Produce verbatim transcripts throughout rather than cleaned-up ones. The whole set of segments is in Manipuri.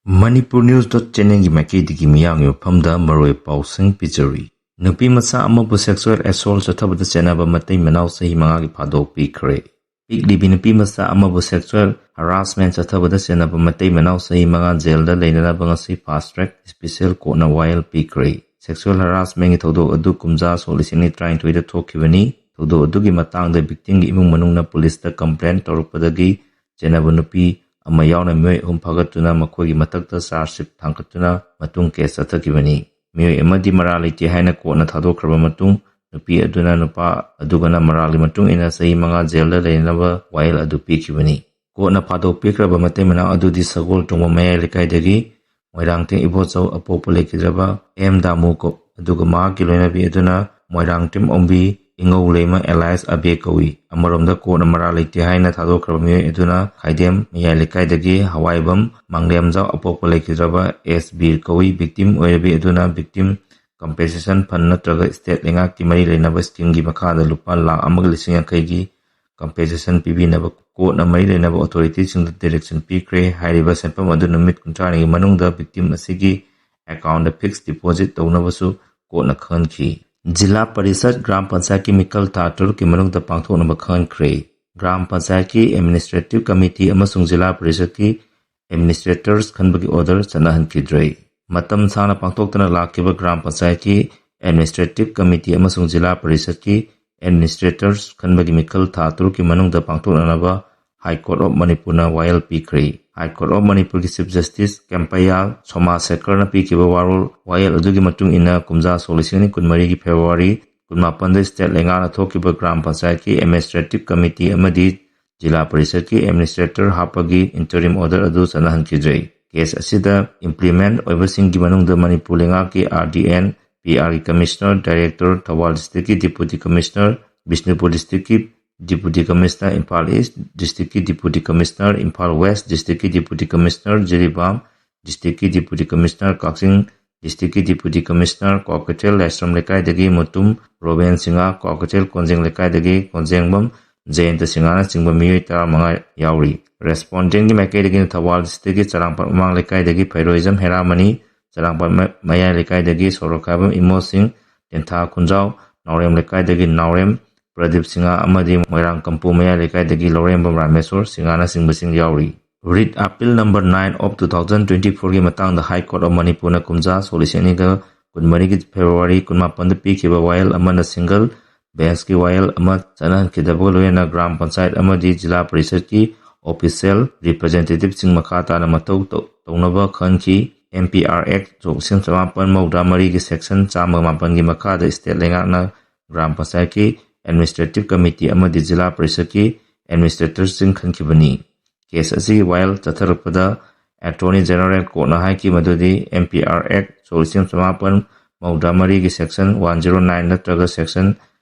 Manipur News dot channelꯒꯤ ꯃꯥꯏꯀꯩꯗꯒꯤ ꯃꯤꯌꯥꯝꯒꯤ ꯃꯐꯝꯗ ꯃꯔꯨꯑꯣꯏꯕ ꯄꯥꯎꯁꯤꯡ ꯄꯤꯖꯔꯤ꯫ ꯅꯨꯄꯤ ꯃꯆꯥ ꯑꯃꯕꯨ sexual assault ꯆꯠꯊꯕꯗ ꯆꯦꯟꯅꯕ ꯃꯇꯩ ꯃꯅꯥꯎ ꯆꯍꯤ ꯃꯉꯥꯒꯤ ꯐꯥꯗꯣꯛ ꯄꯤꯈ꯭ꯔꯦ꯫ ꯄꯤꯛꯂꯤꯕꯤ ꯅꯨꯄꯤ ꯃꯆꯥ ꯑꯃꯕꯨ sexual harassment ꯆꯠꯊꯕꯗ ꯆꯦꯟꯅꯕ ꯃꯇꯩ ꯃꯅꯥꯎ ꯆꯍꯤ ꯃꯉꯥ ꯖꯦꯜꯗ ꯂꯩꯅꯅꯕ ꯉꯁꯤ fast track special courtꯅ ꯋꯥꯌꯦꯜ ꯄꯤꯈ꯭ꯔꯦ꯫ Sexual harassmentꯒꯤ ꯊꯧꯗꯣꯛ ꯑꯗꯨ ꯀꯨꯝꯖꯥ ꯁꯣꯛ ꯂꯤꯁꯤꯡ ꯑꯅꯤ ꯇꯔꯥꯅꯤꯊꯣꯏꯗ ꯊꯣꯛꯈꯤꯕꯅꯤ꯫ ꯊꯧꯗꯣꯛ ꯑꯗꯨꯒꯤ ꯃꯇꯥꯡꯗ victimꯒꯤ ꯏꯃꯨꯡ ꯃꯅꯨꯡꯅ ꯄꯨꯂꯤꯁꯇ complaint ꯇꯧꯔꯛꯄꯗꯒꯤ ꯆꯦꯟꯅꯕ ꯅꯨꯄꯤ ꯑꯃ ꯌꯥꯎꯅ ꯃꯤꯑꯣꯏ ꯑꯍꯨꯝ ꯐꯥꯒꯠꯇꯨꯅ ꯃꯈꯣꯏꯒꯤ ꯃꯊꯛꯇ charge sheet ꯊꯥꯡꯒꯠꯇꯨꯅ ꯃꯇꯨꯡ case ꯆꯠꯊꯈꯤꯕꯅꯤ꯫ ꯃꯤꯑꯣꯏ ꯑꯃꯗꯤ ꯃꯔꯥꯜ ꯂꯩꯇꯦ ꯍꯥꯏꯅ ꯀꯣꯔꯠꯅ ꯊꯥꯗꯣꯛꯈ꯭ꯔꯕ ꯃꯇꯨꯡ, ꯅꯨꯄꯤ ꯑꯗꯨꯅ ꯅꯨꯄꯥ ꯑꯗꯨꯒꯅ ꯃꯔꯥꯜꯒꯤ ꯃꯇꯨꯡ ꯏꯟꯅ ꯆꯍꯤ ꯃꯉꯥ ꯖꯦꯜꯗ ꯂꯩꯅꯅꯕ ꯋꯥꯌꯦꯜ ꯑꯗꯨ ꯄꯤꯈꯤꯕꯅꯤ꯫ ꯀꯣꯔꯠꯅ ꯐꯥꯗꯣꯛ ꯄꯤꯈ꯭ꯔꯕ ꯃꯇꯩ ꯃꯅꯥꯎ ꯑꯗꯨꯗꯤ ꯁꯒꯣꯜ ꯇꯣꯡꯕ ꯃꯌꯥꯏ ꯂꯩꯀꯥꯏꯗꯒꯤ ꯃꯣꯏꯔꯥꯡꯊꯦꯝ ꯏꯕꯣꯆꯧ ꯑꯄꯣꯛꯄ ꯂꯩꯈꯤꯗ꯭ꯔꯕ ꯑꯦꯝ ꯗꯥꯃꯨ ꯀꯧ, ꯑꯗꯨꯒ ꯃꯍꯥꯛꯀꯤ ꯂꯣꯏꯅꯕꯤ ꯑꯗꯨꯅ ꯃꯣꯏꯔꯥꯡꯊꯦꯝ ꯑꯣꯝꯕꯤ ꯏꯉꯧ ꯂꯩꯃ alias ꯑꯕꯦ ꯀꯧꯏ꯫ ꯑꯃꯔꯣꯝꯗ ꯀꯣꯔꯠꯅ ꯃꯔꯥꯜ ꯂꯩꯇꯦ ꯍꯥꯏꯅ ꯊꯥꯗꯣꯛꯈ꯭ꯔꯕ ꯃꯤꯑꯣꯏ ꯑꯗꯨꯅ ꯈꯥꯏꯗꯦꯝ ꯃꯌꯥꯏ ꯂꯩꯀꯥꯏꯗꯒꯤ ꯍꯋꯥꯏꯕꯝ ꯃꯥꯡꯂꯦꯝꯖꯥꯎ ꯑꯄꯣꯛꯄ ꯂꯩꯈꯤꯗ꯭ꯔꯕ ꯑꯦꯁ ꯕꯤꯔ ꯀꯧꯏ꯫ Victim ꯑꯣꯏꯔꯕꯤ ꯑꯗꯨꯅ victim compensation fund ꯅꯠꯇ꯭ꯔꯒ state ꯂꯩꯉꯥꯛꯀꯤ ꯃꯔꯤ ꯂꯩꯅꯕ schemeꯒꯤ ꯃꯈꯥꯗ ꯂꯨꯄꯥ ꯂꯥꯈ ꯑꯃꯒ ꯂꯤꯁꯤꯡ ꯌꯥꯡꯈꯩꯒꯤ compensation ꯄꯤꯕꯤꯅꯕ ꯀꯣꯔꯠꯅ ꯃꯔꯤ ꯂꯩꯅꯕ authorityꯁꯤꯡꯗ direction ꯄꯤꯈ꯭ꯔꯦ꯫ ꯍꯥꯏꯔꯤꯕ ꯁꯦꯟꯐꯝ ꯑꯗꯨ ꯅꯨꯃꯤꯠ ꯀꯨꯟꯊ꯭ꯔꯥꯅꯤꯒꯤ ꯃꯅꯨꯡꯗ victim ꯑꯁꯤꯒꯤ accountꯗ fix deposit ꯇꯧꯅꯕꯁꯨ ꯀꯣꯔꯠꯅ ꯈꯪꯍꯟꯈꯤ꯫ ꯖꯤꯂꯥ ꯄꯔꯤꯁꯠ ꯒ꯭ꯔꯥꯝ ꯄꯟꯆꯥꯌꯠꯀꯤ ꯃꯤꯈꯜ ꯊꯥ ꯇꯔꯨꯛꯀꯤ ꯃꯅꯨꯡꯗ ꯄꯥꯡꯊꯣꯛꯅꯕ ꯈꯪꯍꯟꯈ꯭ꯔꯦ꯫ ꯒ꯭ꯔꯥꯝ ꯄꯟꯆꯥꯌꯠꯀꯤ administrative committee ꯑꯃꯁꯨꯡ ꯖꯤꯂꯥ ꯄꯔꯤꯁꯠꯀꯤ administrators ꯈꯟꯕꯒꯤ order ꯆꯠꯅꯍꯟꯈꯤꯗ꯭ꯔꯦ꯫ ꯃꯇꯝ ꯁꯥꯡꯅ ꯄꯥꯡꯊꯣꯛꯇꯅ ꯂꯥꯛꯈꯤꯕ ꯒ꯭ꯔꯥꯝ ꯄꯟꯆꯥꯌꯠꯀꯤ administrative committee ꯑꯃꯁꯨꯡ ꯖꯤꯂꯥ ꯄꯔꯤꯁꯠꯀꯤ administrators ꯈꯟꯕꯒꯤ ꯃꯤꯈꯜ ꯊꯥ ꯇꯔꯨꯛꯀꯤ ꯃꯅꯨꯡꯗ ꯄꯥꯡꯊꯣꯛꯅꯅꯕ High Court of ꯃꯅꯤꯄꯨꯔꯅ ꯋꯥꯌꯦꯜ ꯄꯤꯈ꯭ꯔꯦ꯫ High Court of ꯃꯅꯤꯄꯨꯔꯒꯤ Chief Justice ꯀꯦꯝꯄꯌꯥꯜ ꯁꯣꯃꯥꯁꯦꯀꯔꯅ ꯄꯤꯈꯤꯕ ꯋꯥꯔꯣꯜ, ꯋꯥꯌꯦꯜ ꯑꯗꯨꯒꯤ ꯃꯇꯨꯡ ꯏꯟꯅ ꯀꯨꯝꯖꯥ ꯁꯣꯛ ꯂꯤꯁꯤꯡ ꯑꯅꯤ ꯀꯨꯟꯃꯔꯤꯒꯤ February ꯀꯨꯟꯃꯥꯄꯟꯗ state ꯂꯩꯉꯥꯛꯅ ꯊꯣꯛꯈꯤꯕ ꯒ꯭ꯔꯥꯝ ꯄꯟꯆꯥꯌꯠꯀꯤ administrative committee ꯑꯃꯗꯤ ꯖꯤꯂꯥ ꯄꯔꯤꯁꯠꯀꯤ administrator ꯍꯥꯞꯄꯒꯤ interim order ꯑꯗꯨ ꯆꯠꯅꯍꯟꯈꯤꯗ꯭ꯔꯦ꯫ Case ꯑꯁꯤꯗ implicate ꯑꯣꯏꯕꯁꯤꯡꯒꯤ ꯃꯅꯨꯡꯗ ꯃꯅꯤꯄꯨꯔ ꯂꯩꯉꯥꯛꯀꯤ RDN, PRꯒꯤ commissioner, director, Thoubal districtꯀꯤ deputy commissioner, Bishnupur districtꯀꯤ deputy commissioner, Imphal East districtꯀꯤ deputy commissioner, Imphal West districtꯀꯤ deputy commissioner, Jiribam districtꯀꯤ deputy commissioner, ꯀꯛꯆꯤꯡ districtꯀꯤ deputy commissioner, ꯀ꯭ꯋꯥꯀꯩꯊꯦꯜ ꯂꯥꯏꯁ꯭ꯔꯝ ꯂꯩꯀꯥꯏꯗꯒꯤ ꯃꯨꯇꯨꯝ ꯔꯣꯕꯦꯟ ꯁꯤꯡꯍ, ꯀ꯭ꯋꯥꯀꯩꯊꯦꯜ ꯀꯣꯟꯖꯦꯡ ꯂꯩꯀꯥꯏꯗꯒꯤ ꯀꯣꯟꯖꯦꯡꯕꯝ ꯖꯌꯟꯇ ꯁꯤꯡꯍꯅꯆꯤꯡꯕ ꯃꯤꯑꯣꯏ ꯇꯔꯥꯃꯉꯥ ꯌꯥꯎꯔꯤ꯫ Respondentꯀꯤ ꯃꯥꯏꯀꯩꯗꯒꯤꯅ ꯊꯧꯕꯥꯜ districtꯀꯤ ꯆꯔꯥꯡꯄꯥꯠ ꯃꯃꯥꯡ ꯂꯩꯀꯥꯏꯗꯒꯤ ꯐꯩꯔꯣꯏꯖꯝ ꯍꯦꯔꯥꯃꯅꯤ, ꯆꯔꯥꯡꯄꯥꯠ ꯃ-, ꯃꯌꯥꯏ ꯂꯩꯀꯥꯏꯗꯒꯤ ꯁꯣꯔꯣꯛꯈꯥꯏꯕꯝ ꯏꯃꯣ ꯁꯤꯡ, ꯇꯦꯟꯊꯥ ꯈꯨꯟꯖꯥꯎ, ꯅꯥꯎꯔꯦꯝ ꯂꯩꯀꯥꯏꯗꯒꯤ ꯅꯥꯎꯔꯦꯝ ꯄ꯭ꯔꯗꯤꯞ ꯁꯤꯡꯍ ꯑꯃꯗꯤ ꯃꯣꯏꯔꯥꯡ ꯀꯝꯄꯨ ꯃꯌꯥꯏ ꯂꯩꯀꯥꯏꯗꯒꯤ ꯂꯧꯔꯦꯝꯕꯝ ꯔꯥꯃꯦꯁꯣꯔ ꯁꯤꯡꯍꯅꯆꯤꯡꯕꯁꯤꯡ ꯌꯥꯎꯔꯤ꯫ Writ Appeal number nine of two thousand twenty-fourꯒꯤ ꯃꯇꯥꯡꯗ High Court of ꯃꯅꯤꯄꯨꯔꯅ ꯀꯨꯝꯖꯥ ꯁꯣꯛ ꯂꯤꯁꯤꯡ ꯑꯅꯤꯒ ꯀꯨꯟꯃꯔꯤꯒꯤ ꯐꯦꯕ꯭ꯔꯨꯋꯥꯔꯤ ꯀꯨꯟꯃꯥꯄꯟꯗ ꯄꯤꯈꯤꯕ ꯋꯥꯌꯦꯜ ꯑꯃꯅ single benchꯀꯤ ꯋꯥꯌꯦꯜ ꯑꯃ ꯆꯠꯅꯍꯟꯈꯤꯗꯕꯒ ꯂꯣꯏꯅꯅ ꯒ꯭ꯔꯥꯝ ꯄꯟꯆꯥꯌꯠ ꯑꯃꯗꯤ ꯖꯤꯂꯥ ꯄꯔꯤꯁꯠꯀꯤ official representativeꯁꯤꯡ ꯃꯈꯥ ꯇꯥꯅ ꯃꯊꯧ ꯇꯧ-, ꯇꯧꯅꯕ ꯈꯟꯈꯤ꯫ M P R Act ꯁꯣꯛ ꯂꯤꯁꯤꯡ ꯆꯃꯥꯄꯟ ꯃꯧꯗ꯭ꯔꯥ ꯃꯔꯤꯒꯤ section ꯆꯥꯝꯃꯒ ꯃꯥꯄꯟꯒꯤ ꯃꯈꯥꯗ state ꯂꯩꯉꯥꯛꯅ ꯒ꯭ꯔꯥꯝ ꯄꯟꯆꯥꯌꯠꯀꯤ administrative committee ꯑꯃꯗꯤ ꯖꯤꯂꯥ ꯄꯔꯤꯁꯠꯀꯤ administratorꯁꯤꯡ ꯈꯟꯈꯤꯕꯅꯤ꯫ Case ꯑꯁꯤꯒꯤ ꯋꯥꯌꯦꯜ ꯆꯠꯊꯔꯛꯄꯗ Attorney General Courtꯅ ꯍꯥꯏꯈꯤ ꯃꯗꯨꯗꯤ M P R Act ꯁꯣꯛ ꯂꯤꯁꯤꯡ ꯆꯃꯥꯄꯟ ꯃꯧꯗ꯭ꯔꯥ ꯃꯔꯤꯒꯤ section one zero nine ꯅꯠꯇ꯭ꯔꯒ section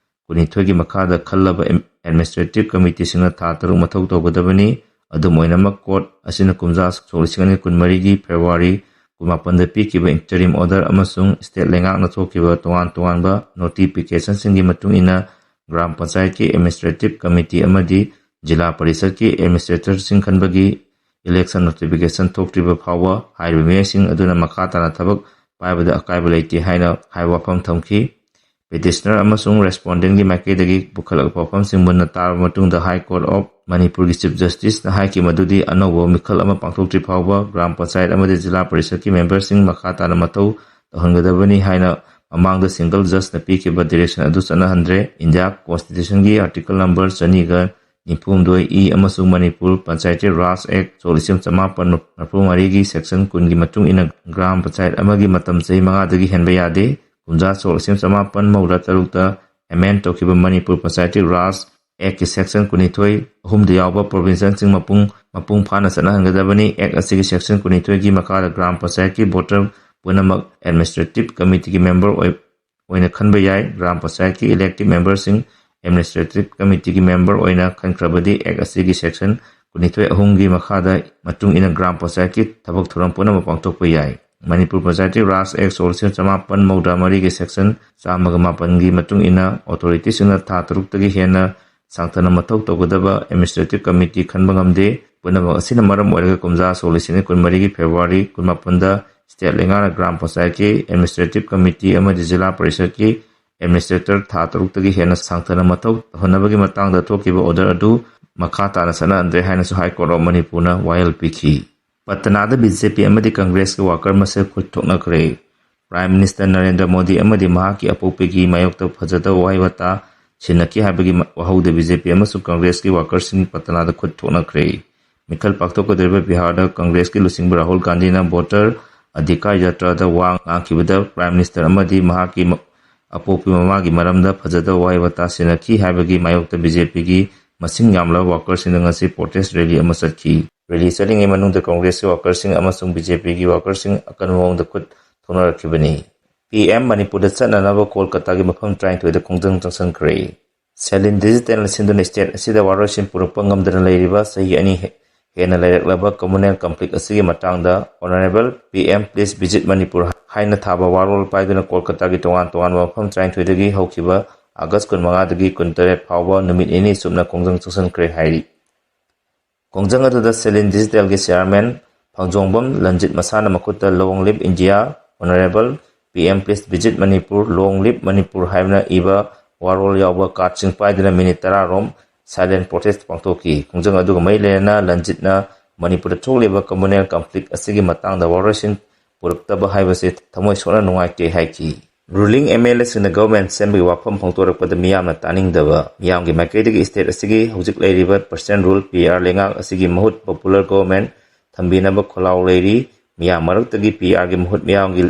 ꯀꯨꯟꯅꯤꯊꯣꯏꯒꯤ ꯃꯈꯥꯗ ꯈꯜꯂꯕ ꯑꯦꯝ-, administrative committeeꯁꯤꯡꯅ ꯊꯥ ꯇꯔꯨꯛ ꯃꯊꯧ ꯇꯧꯒꯗꯕꯅꯤ꯫ ꯑꯗꯨꯝ ꯑꯣꯏꯅꯃꯛ, court ꯑꯁꯤꯅ ꯀꯨꯝꯖꯥ ꯁꯣꯛ ꯂꯤꯁꯤꯡ ꯑꯅꯤ ꯀꯨꯟꯃꯔꯤꯒꯤ ꯐꯦꯕ꯭ꯔꯨꯋꯥꯔꯤ ꯀꯨꯟꯃꯥꯄꯟꯗ ꯄꯤꯈꯤꯕ interim order ꯑꯃꯁꯨꯡ state ꯂꯩꯉꯥꯛꯅ ꯊꯣꯛꯈꯤꯕ ꯇꯣꯉꯥꯟ ꯇꯣꯉꯥꯟꯕ notificationꯁꯤꯡꯒꯤ ꯃꯇꯨꯡ ꯏꯟꯅ ꯒ꯭ꯔꯥꯝ ꯄꯟꯆꯥꯌꯠꯀꯤ administrative committee ꯑꯃꯗꯤ ꯖꯤꯂꯥ ꯄꯔꯤꯁꯠꯀꯤ administratorꯁꯤꯡ ꯈꯟꯕꯒꯤ election notification ꯊꯣꯛꯇ꯭ꯔꯤꯕ ꯐꯥꯎꯕ ꯍꯥꯏꯔꯤꯕ ꯃꯤꯑꯣꯏꯁꯤꯡ ꯑꯗꯨꯅ ꯃꯈꯥ ꯇꯥꯅ ꯊꯕꯛ ꯄꯥꯏꯕꯗ ꯑꯀꯥꯏꯕ ꯂꯩꯇꯦ ꯍꯥꯏꯅ ꯍꯥꯏꯕ ꯋꯥꯐꯝ ꯊꯝꯈꯤ꯫ Petitioner ꯑꯃꯁꯨꯡ respondentꯀꯤ ꯃꯥꯏꯀꯩꯗꯒꯤ ꯄꯨꯈꯠꯂꯛꯄ ꯋꯥꯐꯝꯁꯤꯡ ꯃꯨꯟꯅ ꯇꯥꯔꯕ ꯃꯇꯨꯡꯗ High Court of ꯃꯅꯤꯄꯨꯔꯒꯤ Chief Justiceꯅ ꯍꯥꯏꯈꯤ ꯃꯗꯨꯗꯤ ꯑꯅꯧꯕ ꯃꯤꯈꯜ ꯑꯃ ꯄꯥꯡꯊꯣꯛꯇ꯭ꯔꯤ ꯐꯥꯎꯕ ꯒ꯭ꯔꯥꯝ ꯄꯟꯆꯥꯌꯠ ꯑꯃꯗꯤ ꯖꯤꯂꯥ ꯄꯔꯤꯁꯠꯀꯤ memberꯁꯤꯡ ꯃꯈꯥ ꯇꯥꯅ ꯃꯊꯧ ꯇꯧꯍꯟꯒꯗꯕꯅꯤ ꯍꯥꯏꯅ ꯃꯃꯥꯡꯗ single judgeꯅ ꯄꯤꯈꯤꯕ direction ꯑꯗꯨ ꯆꯠꯅꯍꯟꯗ꯭ꯔꯦ꯫ India Constitutionꯒꯤ article number ꯆꯅꯤꯒ ꯅꯤꯐꯨ ꯍꯨꯝꯗꯣꯏ E ꯑꯃꯁꯨꯡ ꯃꯅꯤꯄꯨꯔ Panchayati Raj Act ꯁꯣꯛ ꯂꯤꯁꯤꯡ ꯆꯃꯥꯄꯟ ꯃꯔꯤꯐꯨ ꯃꯔꯤꯒꯤ section ꯀꯨꯟꯒꯤ ꯃꯇꯨꯡ ꯏꯟꯅ ꯒ꯭ꯔꯥꯝ ꯄꯟꯆꯥꯌꯠ ꯑꯃꯒꯤ ꯃꯇꯝ ꯆꯍꯤ ꯃꯉꯥꯗꯒꯤ ꯍꯦꯟꯕ ꯌꯥꯗꯦ꯫ ꯀꯨꯝꯖꯥ ꯁꯣꯛ ꯂꯤꯁꯤꯡ ꯆꯃꯥꯄꯟ ꯃꯧꯗ꯭ꯔꯥ ꯇꯔꯨꯛꯇ amend ꯇꯧꯈꯤꯕ ꯃꯅꯤꯄꯨꯔ Panchayati Raj Actꯀꯤ section ꯀꯨꯟꯅꯤꯊꯣꯏ ꯑꯍꯨꯝꯗ ꯌꯥꯎꯕ provisionꯁꯤꯡ ꯃꯄꯨꯡ, ꯃꯄꯨꯡ ꯐꯥꯅ ꯆꯠꯅꯍꯟꯒꯗꯕꯅꯤ꯫ Act ꯑꯁꯤꯒꯤ section ꯀꯨꯟꯅꯤꯊꯣꯏꯒꯤ ꯃꯈꯥꯗ ꯒ꯭ꯔꯥꯝ ꯄꯟꯆꯥꯌꯠꯀꯤ voter ꯄꯨꯝꯅꯃꯛ administrative committeeꯒꯤ member ꯑꯣꯏ-, ꯑꯣꯏꯅ ꯈꯟꯕ ꯌꯥꯏ꯫ ꯒ꯭ꯔꯥꯝ ꯄꯟꯆꯥꯌꯠꯀꯤ elected memberꯁꯤꯡ administrative committeeꯒꯤ member ꯑꯣꯏꯅ ꯈꯟꯈ꯭ꯔꯕꯗꯤ Act ꯑꯁꯤꯒꯤ section ꯀꯨꯟꯅꯤꯊꯣꯏ ꯑꯍꯨꯝꯒꯤ ꯃꯈꯥꯗ ꯃꯇꯨꯡ ꯏꯟꯅ ꯒ꯭ꯔꯥꯝ ꯄꯟꯆꯥꯌꯠꯀꯤ ꯊꯕꯛ ꯊꯧꯔꯝ ꯄꯨꯝꯅꯃꯛ ꯄꯥꯡꯊꯣꯛꯄ ꯌꯥꯏ꯫ ꯃꯅꯤꯄꯨꯔ Panchayati Raj Act ꯁꯣꯛ ꯂꯤꯁꯤꯡ ꯆꯃꯥꯄꯟ ꯃꯧꯗ꯭ꯔꯥ ꯃꯔꯤꯒꯤ section ꯆꯥꯝꯃꯒ ꯃꯥꯄꯟꯒꯤ ꯃꯇꯨꯡ ꯏꯟꯅ authorityꯁꯤꯡꯅ ꯊꯥ ꯇꯔꯨꯛꯇꯒꯤ ꯍꯦꯟꯅ ꯁꯥꯡꯊꯅ ꯃꯊꯧ ꯇꯧꯒꯗꯕ administrative committee ꯈꯟꯕ ꯉꯝꯗꯦ꯫ ꯄꯨꯝꯅꯃꯛ ꯑꯁꯤꯅ ꯃꯔꯝ ꯑꯣꯏꯔꯒ ꯀꯨꯝꯖꯥ ꯁꯣꯛ ꯂꯤꯁꯤꯡ ꯑꯅꯤ ꯀꯨꯟꯃꯔꯤꯒꯤ ꯐꯦꯕ꯭ꯔꯨꯋꯥꯔꯤ ꯀꯨꯟꯃꯥꯄꯟꯗ state ꯂꯩꯉꯥꯛꯅ ꯒ꯭ꯔꯥꯝ ꯄꯟꯆꯥꯌꯠꯀꯤ administrative committee ꯑꯃꯗꯤ ꯖꯤꯂꯥ ꯄꯔꯤꯁꯠꯀꯤ administrator ꯊꯥ ꯇꯔꯨꯛꯇꯒꯤ ꯍꯦꯟꯅ ꯁꯥꯡꯊꯅ ꯃꯊꯧ ꯇꯧꯍꯟꯅꯕꯒꯤ ꯃꯇꯥꯡꯗ ꯊꯣꯛꯈꯤꯕ order ꯑꯗꯨ ꯃꯈꯥ ꯇꯥꯅ ꯆꯠꯅꯍꯟꯗ꯭ꯔꯦ ꯍꯥꯏꯅꯁꯨ High Court of ꯃꯅꯤꯄꯨꯔꯅ ꯋꯥꯌꯦꯜ ꯄꯤꯈꯤ꯫ ꯄꯇꯅꯥꯗ BJP ꯑꯃꯗꯤ ꯀꯪꯒ꯭ꯔꯦꯁꯀꯤ worker ꯃꯁꯦꯜ ꯈꯨꯠ ꯊꯣꯛꯅꯈ꯭ꯔꯦ꯫ Prime Minister ꯅꯔꯦꯟꯗ꯭ꯔ ꯃꯣꯗꯤ ꯑꯃꯗꯤ ꯃꯍꯥꯛꯀꯤ ꯑꯄꯣꯛꯄꯤꯒꯤ ꯃꯥꯌꯣꯛꯇ ꯐꯖꯗꯕ ꯋꯥꯍꯩ ꯋꯥꯇꯥ ꯁꯤꯟꯅꯈꯤ ꯍꯥꯏꯕꯒꯤ ꯋꯥꯍꯧꯗ BJP ꯑꯃꯁꯨꯡ ꯀꯪꯒ꯭ꯔꯦꯁꯀꯤ workerꯁꯤꯡ ꯄꯇꯅꯥꯗ ꯈꯨꯠ ꯊꯣꯛꯅꯈ꯭ꯔꯦ꯫ ꯃꯤꯈꯜ ꯄꯥꯡꯊꯣꯛꯀꯗꯧꯔꯤꯕ ꯕꯤꯍꯥꯔꯗ ꯀꯪꯒ꯭ꯔꯦꯁꯀꯤ ꯂꯨꯆꯤꯡꯕ ꯔꯥꯍꯨꯜ ꯒꯥꯟꯙꯤꯅ voter ꯑꯙꯤꯀꯥꯔ ꯌꯥꯇ꯭ꯔꯥꯗ ꯋꯥ ꯉꯥꯡꯈꯤꯕꯗ Prime Minister ꯑꯃꯗꯤ ꯃꯍꯥꯛꯀꯤ ꯃ-, ꯑꯄꯣꯛꯄꯤ ꯃꯃꯥꯒꯤ ꯃꯔꯝꯗ ꯐꯖꯗꯕ ꯋꯥꯍꯩ ꯋꯥꯇꯥ ꯁꯤꯟꯅꯈꯤ ꯍꯥꯏꯕꯒꯤ ꯃꯥꯌꯣꯛꯇ BJPꯒꯤ ꯃꯁꯤꯡ ꯌꯥꯝꯂꯕ workerꯁꯤꯡꯅ ꯉꯁꯤ protest rally ꯑꯃ ꯆꯠꯈꯤ꯫ Rally ꯆꯠꯂꯤꯉꯩ ꯃꯅꯨꯡꯗ ꯀꯪꯒ꯭ꯔꯦꯁꯀꯤ workerꯁꯤꯡ ꯑꯃꯁꯨꯡ BJPꯒꯤ workerꯁꯤꯡ ꯑꯀꯟꯕ ꯃꯑꯣꯡꯗ ꯈꯨꯠ ꯊꯣꯛꯅꯔꯛꯈꯤꯕꯅꯤ꯫ PM ꯃꯅꯤꯄꯨꯔꯗ ꯆꯠꯅꯅꯕ ꯀꯣꯜꯀꯇꯥꯒꯤ ꯃꯐꯝ ꯇꯔꯥꯅꯤꯊꯣꯏꯗ ꯈꯣꯡꯖꯪ ꯆꯪꯁꯤꯟꯈ꯭ꯔꯦ꯫ Salin Digitalꯅ ꯁꯤꯟꯗꯨꯅ state ꯑꯁꯤꯗ ꯋꯥꯔꯣꯏꯁꯤꯟ ꯄꯨꯔꯛꯄ ꯉꯝꯗꯅ ꯂꯩꯔꯤꯕ ꯆꯍꯤ ꯑꯅꯤ ꯍꯦ-, ꯍꯦꯟꯅ ꯂꯩꯔꯛꯂꯕ communal conflict ꯑꯁꯤꯒꯤ ꯃꯇꯥꯡꯗ Honourable PM Please Visit Manipur ꯍꯥꯏꯅ ꯊꯥꯕ ꯋꯥꯔꯣꯜ ꯄꯥꯏꯗꯨꯅ ꯀꯣꯜꯀꯇꯥꯒꯤ ꯇꯣꯉꯥꯟ ꯇꯣꯉꯥꯟꯕ ꯃꯐꯝ ꯇꯔꯥꯅꯤꯊꯣꯏꯗꯒꯤ ꯍꯧꯈꯤꯕ ꯑꯥꯒꯁ ꯀꯨꯟꯃꯉꯥꯗꯒꯤ ꯀꯨꯟꯇꯔꯦꯠ ꯐꯥꯎꯕ ꯅꯨꯃꯤꯠ ꯅꯤꯅꯤ ꯆꯨꯞꯅ ꯈꯣꯡꯖꯪ ꯆꯪꯁꯤꯟꯈ꯭ꯔꯦ ꯍꯥꯏꯔꯤ꯫ ꯈꯣꯡꯖꯪ ꯑꯗꯨꯗ Salin Digitalꯒꯤ chairman ꯐꯪꯖꯣꯡꯕꯝ ꯂꯟꯖꯤꯠ ꯃꯁꯥꯅ ꯃꯈꯨꯠꯇ Long Live India, Honourable PM Please Visit Manipur, Long Live Manipur ꯍꯥꯏꯕꯅ ꯏꯕ ꯋꯥꯔꯣꯜ ꯌꯥꯎꯕ cardꯁꯤꯡ ꯄꯥꯏꯗꯨꯅ minute ꯇꯔꯥ ꯔꯣꯝ silent protest ꯄꯥꯡꯊꯣꯛꯈꯤ꯫ ꯈꯣꯡꯖꯪ ꯑꯗꯨꯒ ꯃꯔꯤ ꯂꯩꯅꯅ ꯂꯟꯖꯤꯠꯅ ꯃꯅꯤꯄꯨꯔꯗ ꯊꯣꯛꯂꯤꯕ communal conflict ꯑꯁꯤꯒꯤ ꯃꯇꯥꯡꯗ ꯋꯥꯔꯣꯏꯁꯤꯟ ꯄꯨꯔꯛꯇꯕ ꯍꯥꯏꯕꯁꯤ ꯊꯃꯣꯏ ꯁꯣꯛꯅ ꯅꯨꯡꯉꯥꯏꯇꯦ ꯍꯥꯏꯈꯤ꯫ Ruling MLAꯁꯤꯡꯅ government ꯁꯦꯝꯕꯒꯤ ꯋꯥꯐꯝ ꯐꯣꯡꯗꯣꯔꯛꯄꯗ ꯃꯤꯌꯥꯝꯅ ꯇꯥꯅꯤꯡꯗꯕ꯫ ꯃꯤꯌꯥꯝꯒꯤ ꯃꯥꯏꯀꯩꯗꯒꯤ state ꯑꯁꯤꯒꯤ ꯍꯧꯖꯤꯛ ꯂꯩꯔꯤꯕ President Rule, PR ꯂꯩꯉꯥꯛ ꯑꯁꯤꯒꯤ ꯃꯍꯨꯠ popular government ꯊꯝꯕꯤꯅꯕ ꯈꯣꯜꯂꯥꯎ ꯂꯩꯔꯤ꯫ ꯃꯤꯌꯥꯝ ꯃꯔꯛꯇꯒꯤ PRꯒꯤ ꯃꯍꯨꯠ ꯃꯤꯌꯥꯝꯒꯤ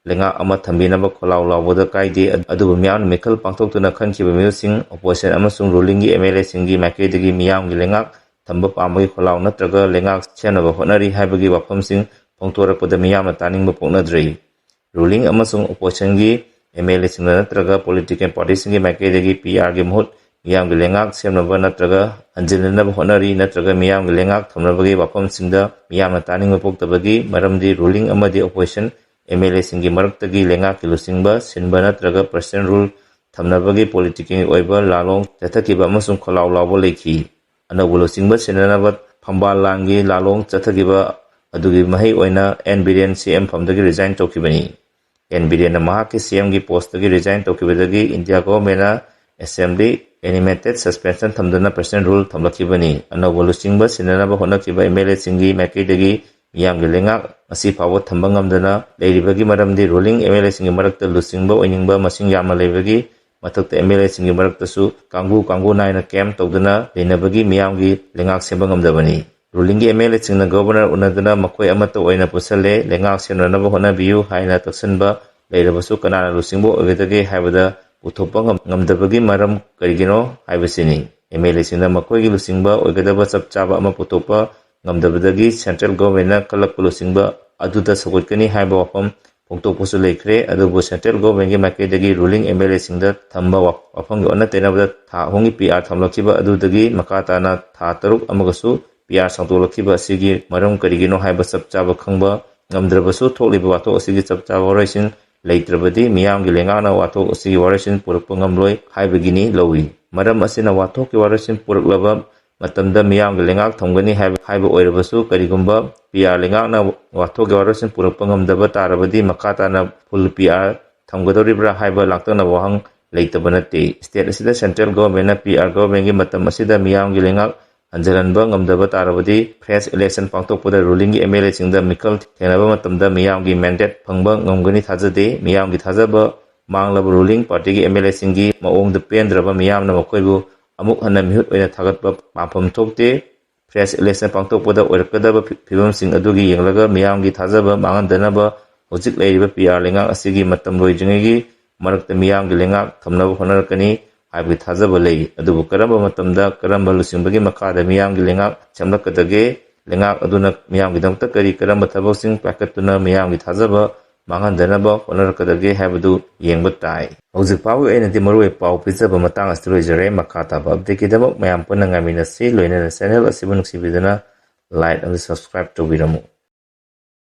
ꯂꯩꯉꯥꯛ ꯑꯃ ꯊꯝꯕꯤꯅꯕ ꯈꯣꯜꯂꯥꯎ ꯂꯥꯎꯕꯗ ꯀꯥꯏꯗꯦ, ꯑꯗꯨꯕꯨ ꯃꯤꯌꯥꯝꯅ ꯃꯤꯈꯜ ꯄꯥꯡꯊꯣꯛꯇꯨꯅ ꯈꯟꯈꯤꯕ ꯃꯤꯍꯨꯠꯁꯤꯡ, opposition ꯑꯃꯁꯨꯡ rulingꯒꯤ MLAꯁꯤꯡꯒꯤ ꯃꯥꯏꯀꯩꯗꯒꯤ ꯃꯤꯌꯥꯝꯒꯤ ꯂꯩꯉꯥꯛ ꯊꯝꯕ ꯄꯥꯝꯕꯒꯤ ꯈꯣꯜꯂꯥꯎ ꯅꯠꯇ꯭ꯔꯒ ꯂꯩꯉꯥꯛ ꯁꯦꯝꯅꯕ ꯍꯣꯠꯅꯔꯤ ꯍꯥꯏꯕꯒꯤ ꯋꯥꯐꯝꯁꯤꯡ ꯐꯣꯡꯗꯣꯔꯛꯄꯗ ꯃꯤꯌꯥꯝꯅ ꯇꯥꯅꯤꯡꯕ ꯄꯣꯛꯅꯗ꯭ꯔꯤ꯫ Ruling ꯑꯃꯁꯨꯡ oppositionꯒꯤ MLAꯁꯤꯡꯅ ꯅꯠꯇ꯭ꯔꯒ political partyꯁꯤꯡꯒꯤ ꯃꯥꯏꯀꯩꯗꯒꯤ PRꯒꯤ ꯃꯍꯨꯠ ꯃꯤꯌꯥꯝꯒꯤ ꯂꯩꯉꯥꯛ ꯁꯦꯝꯅꯕ ꯅꯠꯇ꯭ꯔꯒ ꯍꯟꯖꯤꯟꯅꯅꯕ ꯍꯣꯠꯅꯔꯤ, ꯅꯠꯇ꯭ꯔꯒ ꯃꯤꯌꯥꯝꯒꯤ ꯂꯩꯉꯥꯛ ꯊꯝꯅꯕꯒꯤ ꯋꯥꯐꯝꯁꯤꯡꯗ ꯃꯤꯌꯥꯝꯅ ꯇꯥꯅꯤꯡꯕ ꯄꯣꯛꯇꯕꯒꯤ ꯃꯔꯝꯗꯤ ruling ꯑꯃꯗꯤ opposition MLAꯁꯤꯡꯒꯤ ꯃꯔꯛꯇꯒꯤ ꯂꯩꯉꯥꯛꯀꯤ ꯂꯨꯆꯤꯡꯕ ꯁꯤꯟꯕ ꯅꯠꯇ꯭ꯔꯒ President Rule ꯊꯝꯅꯕꯒꯤ political ꯑꯣꯏꯕ ꯂꯥꯂꯣꯡ ꯆꯠꯊꯈꯤꯕ ꯑꯃꯁꯨꯡ ꯈꯣꯜꯂꯥꯎ ꯂꯥꯎꯕ ꯂꯩꯈꯤ꯫ ꯑꯅꯧꯕ ꯂꯨꯆꯤꯡꯕ ꯁꯤꯟꯅꯅꯕ ꯈꯝꯕꯥꯜ ꯂꯥꯟꯒꯤ ꯂꯥꯂꯣꯡ ꯆꯠꯊꯈꯤꯕ ꯑꯗꯨꯒꯤ ꯃꯍꯩ ꯑꯣꯏꯅ ꯑꯦꯟ ꯕꯤꯔꯦꯟ ꯁꯤ ꯑꯦꯝ ꯐꯝꯗꯒꯤ ꯔꯤꯖꯥꯏꯟ ꯇꯧꯈꯤꯕꯅꯤ꯫ ꯑꯦꯟ ꯕꯤꯔꯦꯟꯅ ꯃꯍꯥꯛꯀꯤ ꯁꯤ ꯑꯦꯝꯒꯤ ꯄꯣꯁꯇꯒꯤ ꯔꯤꯖꯥꯏꯟ ꯇꯧꯈꯤꯕꯗꯒꯤ ꯏꯟꯗꯤꯌꯥ ꯒꯣꯚꯔꯟꯃꯦꯟꯅ ꯑꯦꯁꯦꯝꯕ꯭ꯂꯤ ꯑꯦꯅꯤꯃꯦꯇꯦꯠ ꯁꯁꯄꯦꯟꯁꯟ ꯊꯝꯗꯨꯅ ꯄ꯭ꯔꯁꯤꯗꯦꯟ ꯔꯨꯜ ꯊꯝꯂꯛꯈꯤꯕꯅꯤ꯫ ꯑꯅꯧꯕ ꯂꯨꯆꯤꯡꯕ ꯁꯤꯟꯅꯅꯕ ꯍꯣꯠꯅꯈꯤꯕ ꯑꯦꯝ ꯑꯦꯜ ꯑꯦꯁꯤꯡꯒꯤ ꯃꯥꯏꯀꯩꯗꯒꯤ ꯃꯤꯌꯥꯝꯒꯤ ꯂꯩꯉꯥꯛ ꯉꯁꯤ ꯐꯥꯎꯕ ꯊꯝꯕ ꯉꯝꯗꯅ ꯂꯩꯔꯤꯕꯒꯤ ꯃꯔꯝꯗꯤ ꯔꯨꯂꯤꯡ ꯑꯦꯝ ꯑꯦꯜ ꯑꯦꯁꯤꯡꯒꯤ ꯃꯔꯛꯇ ꯂꯨꯆꯤꯡꯕ ꯑꯣꯏꯅꯤꯡꯕ ꯃꯁꯤꯡ ꯌꯥꯝꯅ ꯂꯩꯕꯒꯤ ꯃꯊꯛꯇ ꯑꯦꯝ ꯑꯦꯜ ꯑꯦꯁꯤꯡꯒꯤ ꯃꯔꯛꯇꯁꯨ ꯀꯥꯡꯕꯨ ꯀꯥꯡꯕꯨ ꯅꯥꯏꯅ ꯀꯦꯝ ꯇꯧꯗꯨꯅ ꯂꯩꯅꯕꯒꯤ ꯃꯤꯌꯥꯝꯒꯤ ꯂꯩꯉꯥꯛ ꯁꯦꯝꯕ ꯉꯝꯗꯕꯅꯤ꯫ ꯔꯨꯂꯤꯡꯒꯤ ꯑꯦꯝ ꯑꯦꯜ ꯑꯦꯁꯤꯡꯅ ꯒꯣꯚꯔꯅꯔ ꯎꯅꯗꯨꯅ ꯃꯈꯣꯏ ꯑꯃꯠꯇ ꯑꯣꯏꯅ ꯄꯨꯟꯁꯜꯂꯦ, ꯂꯩꯉꯥꯛ ꯁꯦꯝꯅꯅꯕ ꯍꯣꯠꯅꯕꯤꯌꯨ ꯍꯥꯏꯅ ꯇꯛꯁꯟꯕ ꯂꯩꯔꯕꯁꯨ ꯀꯅꯥꯅ ꯂꯨꯆꯤꯡꯕ ꯑꯣꯏꯒꯗꯒꯦ ꯍꯥꯏꯕꯗ ꯄꯨꯊꯣꯛꯄ ꯉꯝ-, ꯉꯝꯗꯕꯒꯤ ꯃꯔꯝ ꯀꯔꯤꯒꯤꯅꯣ ꯍꯥꯏꯕꯁꯤꯅꯤ꯫ ꯑꯦꯝ ꯑꯦꯜ ꯑꯦꯁꯤꯡꯅ ꯃꯈꯣꯏꯒꯤ ꯂꯨꯆꯤꯡꯕ ꯑꯣꯏꯒꯗꯕ ꯆꯞ ꯆꯥꯕ ꯑꯃ ꯄꯨꯊꯣꯛꯄ ꯉꯝꯗꯕꯗꯒꯤ ꯁꯦꯟꯇ꯭ꯔꯦꯜ ꯒꯣꯚꯔꯟꯃꯦꯟꯠꯅ ꯈꯜꯂꯛꯄ ꯂꯨꯆꯤꯡꯕ ꯑꯗꯨꯗ ꯁꯧꯒꯠꯀꯅꯤ ꯍꯥꯏꯕ ꯋꯥꯐꯝ ꯐꯣꯡꯗꯣꯛꯄꯁꯨ ꯂꯩꯈ꯭ꯔꯦ꯫ ꯑꯗꯨꯕꯨ ꯁꯦꯟꯇ꯭ꯔꯦꯜ ꯒꯣꯚꯔꯟꯃꯦꯟꯠꯀꯤ ꯃꯥꯏꯀꯩꯗꯒꯤ ꯔꯨꯂꯤꯡ ꯑꯦꯝ ꯑꯦꯜ ꯑꯦꯁꯤꯡꯗ ꯊꯝꯕ ꯋꯥ-, ꯋꯥꯐꯝꯒꯤ ꯑꯣꯟꯅ ꯇꯩꯅꯕꯗ ꯊꯥ ꯑꯍꯨꯝꯒꯤ ꯄꯤ ꯑꯥꯔ ꯊꯝꯂꯛꯈꯤꯕ ꯑꯗꯨꯗꯒꯤ ꯃꯈꯥ ꯇꯥꯅ ꯊꯥ ꯇꯔꯨꯛ ꯑꯃꯒꯁꯨ ꯄꯤ ꯑꯥꯔ ꯁꯥꯡꯗꯣꯛꯂꯛꯈꯤꯕ ꯑꯁꯤꯒꯤ ꯃꯔꯝ ꯀꯔꯤꯒꯤꯅꯣ ꯍꯥꯏꯕ ꯆꯞ ꯆꯥꯕ ꯈꯪꯕ ꯉꯝꯗ꯭ꯔꯕꯁꯨ ꯊꯣꯛꯂꯤꯕ ꯋꯥꯊꯣꯛ ꯑꯁꯤꯒꯤ ꯆꯞ ꯆꯥꯕ ꯋꯥꯔꯣꯏꯁꯤꯟ ꯂꯩꯇ꯭ꯔꯕꯗꯤ ꯃꯤꯌꯥꯝꯒꯤ ꯂꯩꯉꯥꯛꯅ ꯋꯥꯊꯣꯛ ꯑꯁꯤꯒꯤ ꯋꯥꯔꯣꯏꯁꯤꯟ ꯄꯨꯔꯛꯄ ꯉꯝꯂꯣꯏ ꯍꯥꯏꯕꯒꯤꯅꯤ ꯂꯧꯏ꯫ ꯃꯔꯝ ꯑꯁꯤꯅ ꯋꯥꯊꯣꯛꯀꯤ ꯋꯥꯔꯣꯏꯁꯤꯟ ꯄꯨꯔꯛꯂꯕ ꯃꯇꯝꯗ ꯃꯤꯌꯥꯝꯒꯤ ꯂꯩꯉꯥꯛ ꯊꯝꯒꯅꯤ ꯍꯥꯏꯕ, ꯍꯥꯏꯕ ꯑꯣꯏꯔꯕꯁꯨ ꯀꯔꯤꯒꯨꯝꯕ ꯄꯤ ꯑꯥꯔ ꯂꯩꯉꯥꯛꯅ ꯋꯥꯊꯣꯛꯀꯤ ꯋꯥꯔꯣꯏꯁꯤꯟ ꯄꯨꯔꯛꯄ ꯉꯝꯗꯕ ꯇꯥꯔꯕꯗꯤ ꯃꯈꯥ ꯇꯥꯅ ꯐꯨꯜ ꯄꯤ ꯑꯥꯔ ꯊꯝꯒꯗꯧꯔꯤꯕ꯭ꯔꯥ ꯍꯥꯏꯕ ꯂꯥꯡꯇꯛꯅꯕ ꯋꯥꯍꯪ ꯂꯩꯇꯕ ꯅꯠꯇꯦ꯫ ꯁ꯭ꯇꯦꯠ ꯑꯁꯤꯗ ꯁꯦꯟꯇ꯭ꯔꯦꯜ ꯒꯣꯚꯔꯟꯃꯦꯟꯠꯅ ꯄꯤ ꯑꯥꯔ ꯒꯣꯚꯔꯟꯃꯦꯟꯠꯀꯤ ꯃꯇꯝ ꯑꯁꯤꯗ ꯃꯤꯌꯥꯝꯒꯤ ꯂꯩꯉꯥꯛ ꯍꯟꯖꯤꯜꯍꯟꯕ ꯉꯝꯗꯕ ꯇꯥꯔꯕꯗꯤ ꯐ꯭ꯔꯦꯁ ꯏꯂꯦꯛꯁꯟ ꯄꯥꯡꯊꯣꯛꯄꯗ ꯔꯨꯂꯤꯡꯒꯤ ꯑꯦꯝ ꯑꯦꯜ ꯑꯦꯁꯤꯡꯗ ꯃꯤꯈꯜ ꯊꯦꯡꯅꯕ ꯃꯇꯝꯗ ꯃꯤꯌꯥꯝꯒꯤ ꯃꯦꯟꯗꯦꯠ ꯐꯪꯕ ꯉꯝꯒꯅꯤ ꯊꯥꯖꯗꯦ꯫ ꯃꯤꯌꯥꯝꯒꯤ ꯊꯥꯖꯕ ꯃꯥꯡꯂꯕ ꯔꯨꯂꯤꯡ ꯄꯥꯔꯇꯤꯒꯤ ꯑꯦꯝ ꯑꯦꯜ ꯑꯦꯁꯤꯡꯒꯤ ꯃꯑꯣꯡꯗ ꯄꯦꯟꯗ꯭ꯔꯕ ꯃꯤꯌꯥꯝꯅ ꯃꯈꯣꯏꯕꯨ ꯑꯃꯨꯛ ꯍꯟꯅ ꯃꯤꯍꯨꯠ ꯑꯣꯏꯅ ꯊꯥꯒꯠꯄ ꯄꯥꯝꯐꯝ ꯊꯣꯛꯇꯦ꯫ ꯐ꯭ꯔꯦꯁ ꯏꯂꯦꯛꯁꯟ ꯄꯥꯡꯊꯣꯛꯄꯗ ꯑꯣꯏꯔꯛꯀꯗꯕ ꯐꯤ-, ꯐꯤꯕꯝꯁꯤꯡ ꯑꯗꯨꯒꯤ ꯌꯦꯡꯂꯒ ꯃꯤꯌꯥꯝꯒꯤ ꯊꯥꯖꯕ ꯃꯥꯡꯍꯟꯗꯅꯕ ꯍꯧꯖꯤꯛ ꯂꯩꯔꯤꯕ ꯄꯤ ꯑꯥꯔ ꯂꯩꯉꯥꯛ ꯑꯁꯤꯒꯤ ꯃꯇꯝ ꯂꯣꯏꯗ꯭ꯔꯤꯉꯩꯒꯤ ꯃꯔꯛꯇ ꯃꯤꯌꯥꯝꯒꯤ ꯂꯩꯉꯥꯛ ꯊꯝꯅꯕ ꯍꯣꯠꯅꯔꯛꯀꯅꯤ ꯍꯥꯏꯕꯒꯤ ꯊꯥꯖꯕ ꯂꯩ꯫ ꯑꯗꯨꯕꯨ ꯀꯔꯝꯕ ꯃꯇꯝꯗ ꯀꯔꯝꯕ ꯂꯨꯆꯤꯡꯕꯒꯤ ꯃꯈꯥꯗ ꯃꯤꯌꯥꯝꯒꯤ ꯂꯩꯉꯥꯛ ꯁꯦꯝꯂꯛꯀꯗꯒꯦ, ꯂꯩꯉꯥꯛ ꯑꯗꯨꯅ ꯃꯤꯌꯥꯝꯒꯤꯗꯃꯛꯇ ꯀꯔꯤ ꯀꯔꯝꯕ ꯊꯕꯛꯁꯤꯡ ꯄꯥꯏꯈꯠꯇꯨꯅ ꯃꯤꯌꯥꯝꯒꯤ ꯊꯥꯖꯕ ꯃꯥꯡꯍꯟꯗꯅꯕ ꯍꯣꯠꯅꯔꯛꯀꯗꯒꯦ ꯍꯥꯏꯕꯗꯨ ꯌꯦꯡꯕ ꯇꯥꯏ꯫ ꯍꯧꯖꯤꯛ ꯐꯥꯎꯒꯤ ꯑꯣꯏꯅꯗꯤ ꯃꯔꯨꯑꯣꯏꯕ ꯄꯥꯎ ꯄꯤꯖꯕ ꯃꯇꯥꯡ ꯑꯁꯤꯗ ꯂꯣꯏꯖꯔꯦ꯫ ꯃꯈꯥ ꯇꯥꯕ ꯑꯞꯗꯦꯠꯀꯤꯗꯃꯛ ꯃꯌꯥꯝ ꯄꯨꯟꯅ ꯉꯥꯏꯃꯤꯟꯅꯁꯤ꯫ ꯂꯣꯏꯅꯅ ꯆꯦꯅꯦꯜ ꯑꯁꯤꯕꯨ ꯅꯨꯡꯁꯤꯕꯤꯗꯨꯅ ꯂꯥꯏꯛ ꯑꯃꯗꯤ ꯁꯕꯁꯀ꯭ꯔꯥꯏꯕ ꯇꯧꯕꯤꯔꯝꯃꯨ꯫